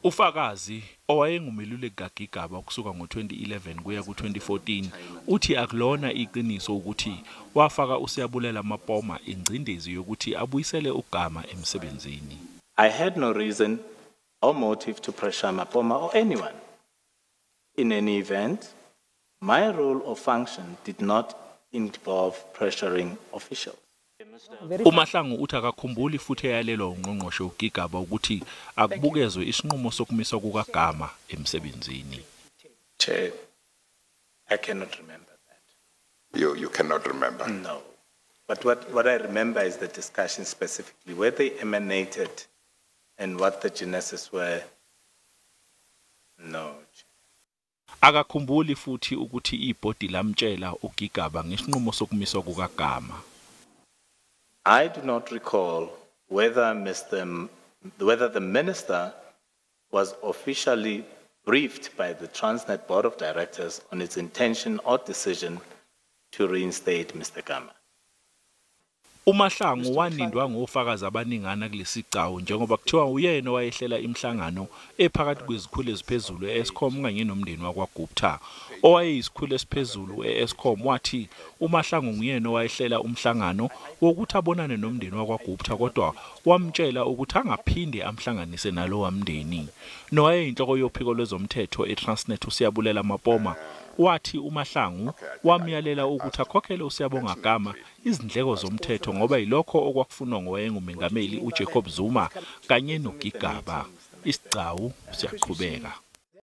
Ufakazi owayengumeluleki kaGigaba ukusuka ngo-2011 kuya ku-2014 uthi akulona iqiniso ukuthi wafaka uSiyabulela Mapoma ingcindezi yokuthi abuyisele uGama emsebenzini. I had no reason or motive to pressure Mapoma or anyone. In any event, my role or function did not involve pressuring officials. UMahlangu uthi akakhumbuli futhi eyalelwa ungqongqoshe uGigaba ukuthi akubukezwe isinqumo sokumiswa kukaGama emsebenzini. Chair, I cannot remember that. You cannot remember? No. But what I remember is the discussion specifically, where they emanated and what the genesis were. No. Akakhumbuli futhi ukuthi ibhodi lamtshela uGigaba ngesinqumo sokumiswa kukaGama. I do not recall whether the minister was officially briefed by the Transnet Board of Directors on its intention or decision to reinstate Mr. Gama. UMahlangu wanindwa ngofakazi abaningana kulesigcawu njengoba kuthiwa uyena owayehlela imihlangano ephakathi kwezikhulu eziphezulu e-Eskom kanye nomndeni wakwaGupta. Owayeyisikhulu esiphezulu e-Eskom wathi uMahlangu nguyena owayehlela umhlangano wokuthi abonane nomndeni wakwaGupta, kodwa wamtshela ukuthi angaphinde amhlanganise nalowa mndeni. Nowayeyinhloko yophiko lwezomthetho eTransnet uSiyabulela Mapoma wathi uMahlangu wamyalela ukuthi akhokhele uSiyabonga Gama izindleko zomthetho ngoba yilokho okwakufunwa ngowayengumengameli uJacob Zuma kanye noGigaba. Isigcawu siyaqhubeka.